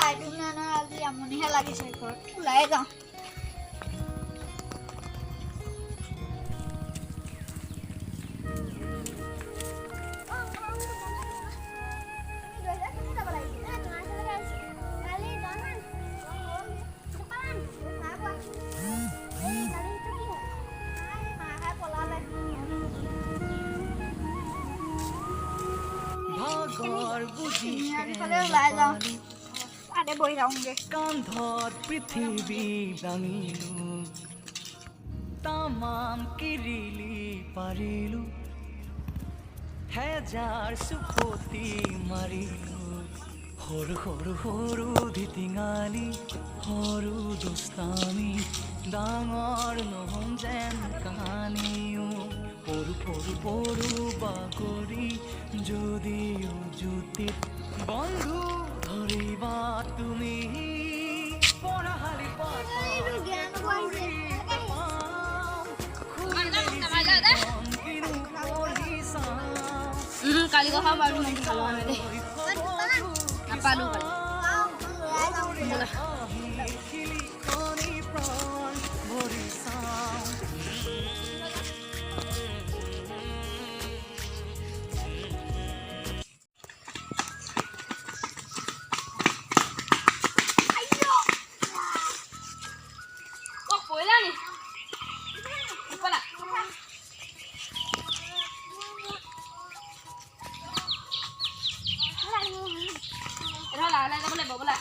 লাইটো নাই নহয়, আজি আমনিহে লাগিছে, ঘৰত ওলাই যাওঁ। ভাগৰ বুজি তিনিআলিফালে ওলাই যাওঁ, তাতে বহি থাকোঁগে। কান্ধত পৃথিৱী দাঙিলো, তামাম কিৰিলি পাৰিলো, হেজাৰ চুপতি মাৰিলো। সৰু সৰু সৰু ধিটিঙালি, সৰু দুষ্টামি, ডাঙৰ নহ'ম যেন কাহানিও। সৰু সৰু সৰু বাগৰি যদিও জ্যোতিত বন্ধু ধৰিবা তুমি পঢ়াশালি পাতত পাম, কিনো পঢ়ি চাম। কালি কথা বাৰু ইমান ভাল হোৱা নাই দেই, নাপালোঁ কালি। ব'লা। খিলিখনি প্ৰাণ ভৰি চাওঁ। অ, পৰিলা নি? ব'লা। এইডোখৰ লাহে লাহে যাব লাগিব, ব'লা।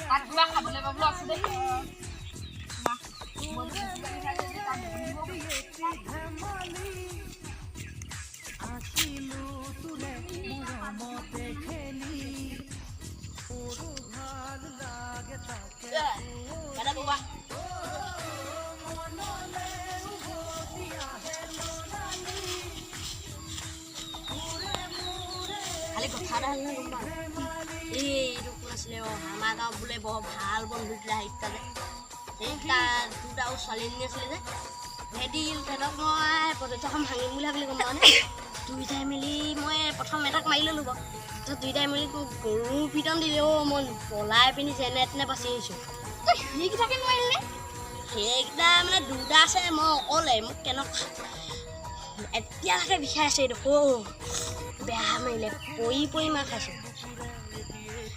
তাত কিবা খাবলৈ পাবলৈ আছে দেই। ধেমালি আছিলো তোৰে মৰমতে খেলি, মোৰো ভাল লাগে তাকে। দাদা, বাবা। মনলে উভতি আহে ল'ৰালি তোৰে মোৰে। খালি কথা এটা হ'ল নহয়, গম পাৱ? এই এইটো কোন আছিলে অ', আমাৰ গাঁৱত বোলে বৰ ভাল বন্ধু দিলে সেইকেইটা যে, এই তাৰ দুটা আৰু ছোৱালী এজনী আছিলে যে, সিহঁতি সিহঁতক মই প্ৰজেক্টৰখন ভাঙিম বুলি ভাবিলোঁ, গম পাৱনে? দুইটাই মিলি মই প্ৰথম এটাক মাৰি ল'লোঁ বাৰু, তাৰপিছত দুইটাই মিলি মোক গৰু পিটন দিলে অ'। মই পলাই পিনি যেনে তেনে বাচি আহিছোঁ। তই সেইকেইটাকে নোৱাৰিলি? সেইকেইটা মানে দুটা আছে, মই অকলে। মোক কেনেকুৱা এতিয়ালৈকে বিষাই আছে এইটো। বেয়া মাৰিলে, পৰি পৰি মাৰ খাইছোঁ।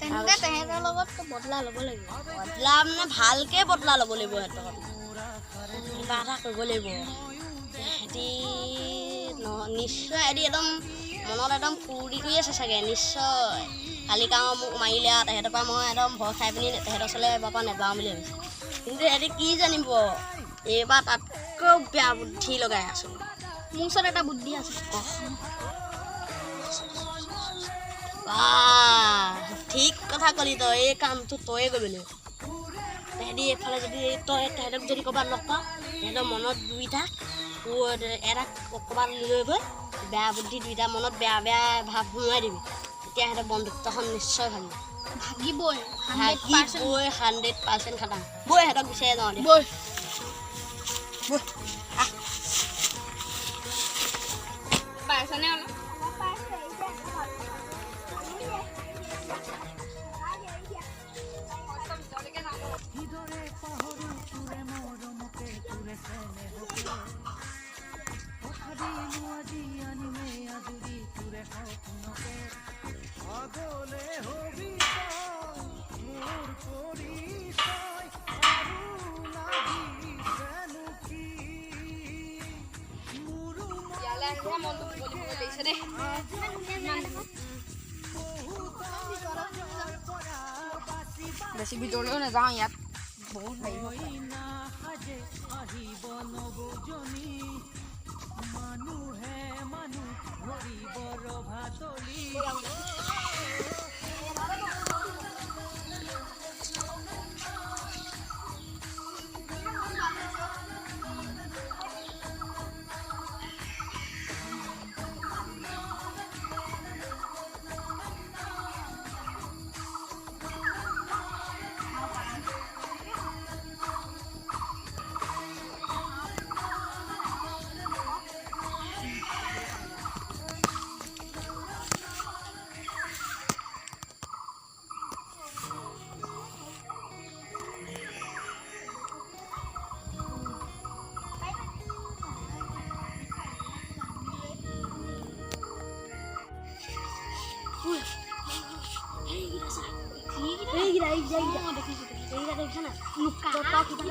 তেন্তে তেহেঁতৰ লগত বদলা ল'ব লাগিব। বদলা মানে ভালকে বদলা ল'ব লাগিব সিহঁতৰ লগত। কিবা এটা কৰিব লাগিব। সিহঁতি নিশ্চয় সিহঁতি একদম মনত একদম ফূৰ্তি কৰি আছে চাগে নিশ্চয়। কালি গাঁও মোক মাৰিলে আৰু তেহেঁতৰ পৰা মই একদম ভয় খাই পিনি তেহেঁতৰ ওচৰলৈ এবাৰ পৰা নাযাওঁ বুলি ভাবিছোঁ। কিন্তু সিহঁতি কি জানিব, এইবাৰ তাতকৈও বেয়া বুদ্ধি লগাই আছোঁ। মোৰ ওচৰত এটা বুদ্ধি আছে। বাহ, ঠিক কথা ক'লি তই। এই কামটো তয়ে কৰিব লাগিব। তেহেঁতি এইফালে যদি তই তেহেঁতক যদি ক'ৰবাত লগ পাওঁ, তেহেঁতৰ মনত দুইটা এটাক ক'ৰবাত লৈ গৈ বেয়া বুদ্ধি দুইটা মনত বেয়া বেয়া ভাৱ সোমোৱাই দিবি। তেতিয়া সিহঁতৰ বন্ধুত্বখন নিশ্চয় ভাঙিব। ভাগিবই, 100%। ভাগিবই, 100% খাটাং। বৈ, সিহঁতক বিচাৰি যাওঁ দে। বৈ। বৈ। পাইছনে অলপ? কিদৰে পাহৰো তোৰে মৰমতে, তোৰে চেনেহতে? কথা দিলো আজি আনিমে আজুৰি তোৰে সপোনকে। আগলে হবি তই মোৰ পৰিচয়, আৰু লাগিছেনো কি মোৰো? ইয়ালৈ আহিলেহে মনটো মুকলি মুকলি লাগিছে দেই। বেছি ভিতৰলৈও নাযাওঁ, ইয়াত বহুত হেৰি হ'ব পাৰে। সাজে আহিব নৱজনী, মানুহে মানুহ ধৰিব ৰভাতলি। এইকেইটা এইকেইটা এইকেইটা দেখিছা নাই? তই কিবা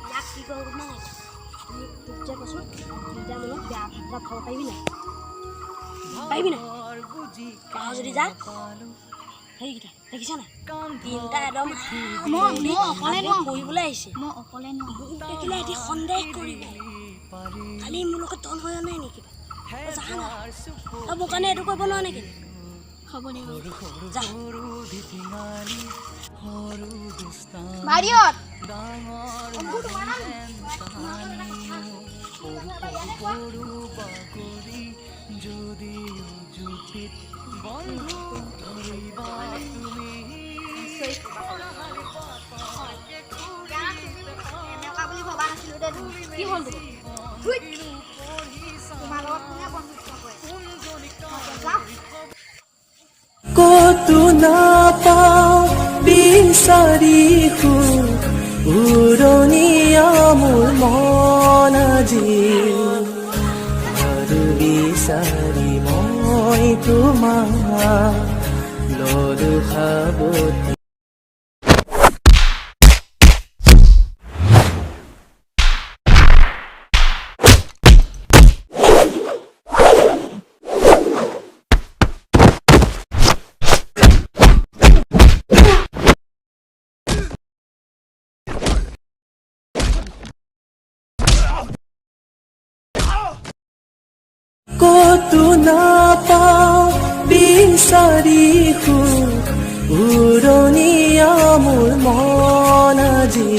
ইয়াক কি কৰিব নাই, তোক যে কৈছোঁ, দুইটা মনত বেয়া ভাৱ খাব পাৰিবি নাই? পাৰিবি নাই? পাৰ যদি যা। সেইকেইটা দেখিছা নাই? তিনিটা একদম পঢ়িবলৈ আহিছে। মোক দেখিলে সিহঁতি সন্দেহ কৰিব, খালি মোৰ লগত তল হৈ নাই নেকি? যা না, তই মোৰ কাৰণে এইটো কৰিব নোৱাৰ নেকি? হ'ব দে, যা। বাহিৰত এনেকুৱা বুলি ভবা নাছিলো দেই। কি হ'ল? তোমাৰ লগত কোনে বন্ধুত্ব কৰে? যাওঁ। ক'তো নাপাওঁ বিচাৰি সুখ, উৰণীয়া মোৰ মন আজি, আৰু বিচাৰি মই তোমাক ললো সাৱটি। ক'তো নাপাওঁ বিচাৰি সুখ, উৰণীয়া মোৰ মন আজি,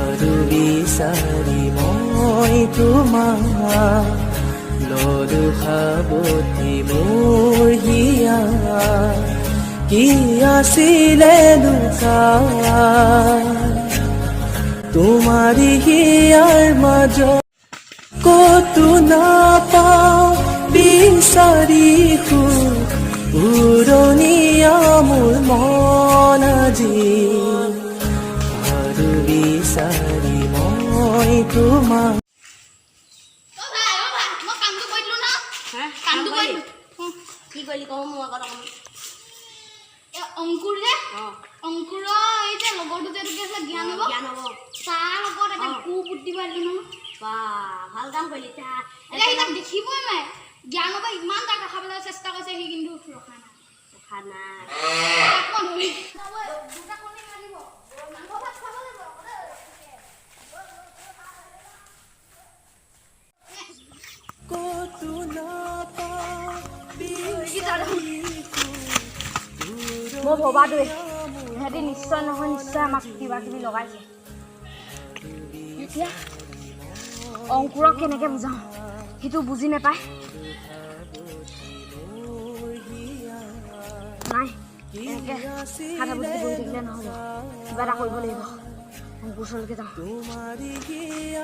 আৰু বিচাৰি মই তোমাক ললো সাৱটি। মোৰ হিয়া কি আছিলে লুকাই তোমাৰি হিয়াৰ মাজত? ক'তো নাপাওঁ বিচাৰি সুখ, উৰণীয়া মোৰ মন আজি, আৰু বিচাৰি মই তোমাক। অ ভাই, অ ভাই, মই কামটো কৰি দিলো না। কামটো কৰি দিলো। কি কৰিলি কওঁ মোৰ আগত অকণমান। এই অংকুৰ যে, অঁ। অংকুৰৰ এই যে লগৰটো যে, এইটো কি আছিলে, জ্ঞান হ'ব। জ্ঞান হ'ব। তাৰ লগত এটা কু বুদ্ধি পালো নহয়। বা, ভাল কাম কৰিলি এতিয়া। এতিয়া সি তাক দেখিবই নোৱাৰে। জ্ঞান হ'ব, ইমান তাক ৰখাবলৈ চেষ্টা কৰিছে সি, কিন্তু ৰখা নাই। দেখা নাই। তাক মই ধৰি দুটা কণী লাগিব, মাংস ভাত খাব লাগিব আকৌ দেই। ক'তো নাপাওঁ বিচাৰি মই ভবাটোৱে, সিহঁতি নিশ্চয় নহয়, নিশ্চয় আমাক কিবা কিবি লগাইছে। এতিয়া অংকুৰক কেনেকৈ বুজাওঁ? সিটো বুজি নাপায়। নাই, এনেকৈ হাত বুজি বহি থাকিলে নহ'ব, কিবা এটা কৰিব লাগিব। অংকুৰ ওচৰলৈকে যাওঁ। তোমাৰি হিয়াৰ